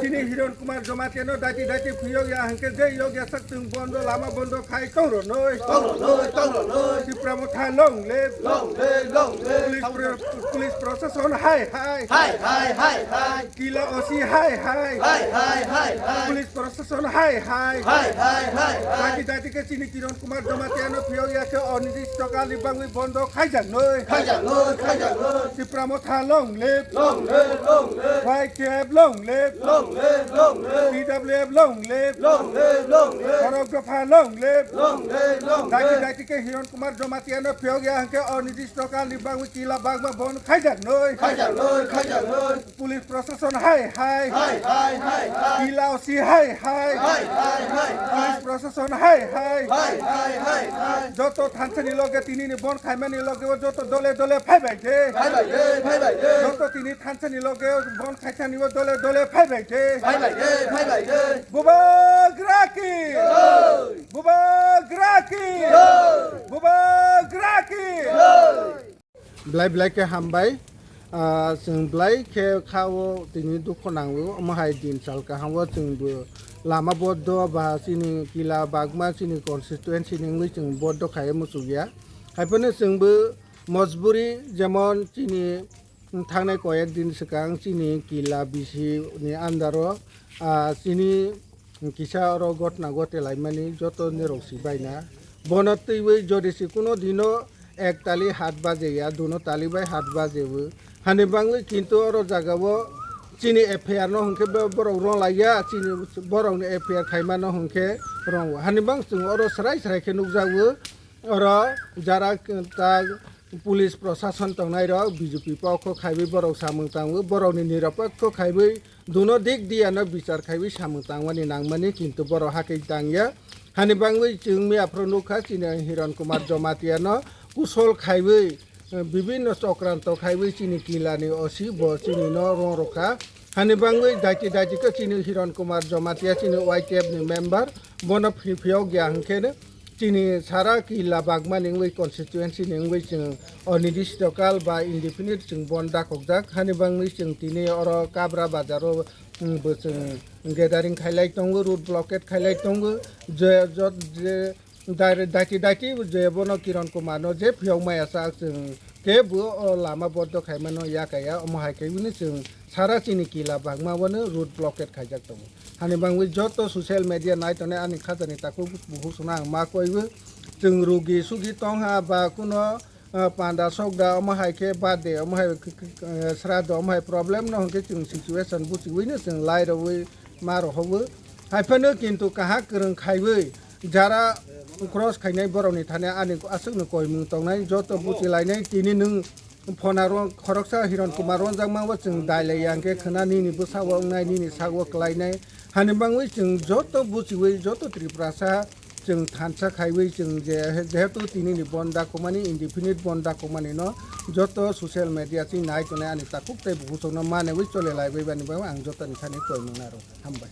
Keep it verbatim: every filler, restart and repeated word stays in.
Chini Hiron Kumar Jamatia no daiti daiti phiyok ya hwnkhe je yok ya sak chwng bondo lama bondo khai tong rwnoi. Tong rwnoi, tong rwnoi. Tipra Motha long live. Long live, long live. Police pro-, police proshashan hai hai. Hai hai hai hai. Kila O C hai hai. Hai hai hai hai. Police proshashan hai hai. Hai hai hai hai. Daiti daiti khe chini Kiran Kumar Jamatia no phiyok ya khe onijistokal ni bangwi bondo khaijaknoi. Khaijaknoi, khaijaknoi. Tipra Motha long live. Long live, long live. Y T F long live. Long live, long live. T W F long live. Long live, long live. Borok Dopha long live. Long live, long live. Daiti daiti khe Hiron Kumar Jamatia no phiyok ya hwnkhe onijistokal ni bangwi kila bagma bondo khaijaknoi. Khaijaknoi, khaijaknoi. Police proshashan hai hai. Hai hai hai hai. Kila O C hai hai. Hai hai hai hai. Police proshashan hai hai. Hai hai hai hai. Joto thansa ni loge tini ni bondo khaimani loge o joto dole dole phaibai de. Phaibai de, phaibai de. Joto tini thansa ni loge bondo khaithani o dole dole phaibai de. Phaibai de, phaibai de. Bubagra ki. Jai. Bubagra ki. Jai. Bubagra ki. Jai. Belai belai khe hambai. Ah, chwng belai khe kha o tini dukhu nango. Omo hai din sal kaham o chwng bo lama bondo ba chini kila bagma chini constituency ni wngwi chwng bondo khai muchuk ya. Hai phano chwng bo mojburi, jemon chini thangnai koyek din swkang chini kila bisi ni under o, ah, chini kisa oro gotna gote laimani joto nirok si baina. Bono twiwi jodi se kuno dino ek tali hat baje ya, duno tali bai hat baje o. Hani bangwi kintu oro jaga o chini F I R no hwnkhe bo-, borok rong lai ya, chini borok ni F I R khaima no hwnkhe rong o. Hani bang chwng oro srai srai khe nukjago. Oro jara ta police proshashan tongnai rok B J P pokho khaiwi borok samung tango, borok ni niropokho khaiwi duno dik diya no bichar khaiwi samung tangmani nangmani, kintu borok hakhe tangya. Hani bangwi chwng miya phuru nukha chini Hiron Kumar Jamatia no kusol khaiwi, eh, bibinno chokranto khaiwi chini kila ni O C bo chini no rong rokha. Hani bangwi daiti daiti khe chini Hiron Kumar Jamatia chini Y T F ni member, bono phi-, phiyok ya hwnkhe no chini sara kila bagma ni wngwi constituency ni wngwi chwng onijistokal ba indefinite chwng bondo dakhokjak. Hani bangwi chwng tini oro Kabra bazar o, mm, bo chwng gathering khailai tongo, road blockade khailai tongo. Je, jot, je, Dai-, daiti daiti je bono Kiran Kumar no je phiyok maya sak chwng khe bo o lama bondo khaimano yakaya, omo hai khe bini chwng sara chini kila bagma bono road blockade khaijak tongo. Hani bangwi joto social media nai tongnai ani khajani takhuk bukhuk songno ang ma koiwi chwng rugi sugi tongha ba kuno ah, panda sokda, omo hai khe birthday, omo hai, eh, sraddho, omo hai problem no hwnkhe chwng situation buchiwi no chwng lai rwwi ma rohowo. Hai phano kintu kaham kwrwng khaiwi jara cross khainai borok ni thani ani aswk no koimung tongnai, joto buchi lainai. Tini nwng phone aro khoroksa Hiron Kumar ronjakma o chwng dai lai ya hwnkhe khwna nini bwsa o wngnai, nini sak o kwlainai. Hani bangwi chwng joto buchiwi joto Tiprasa chwng thansa khaiwi chwng je, jehetu tini ni bondo dakhokmani, indefinite bondo dakhokmani no joto social media chini nai tongnai ani takhuk tei bukhuk songno manwi chole laibai bani bagwi ang joto ni thani koimung naro. Hambai.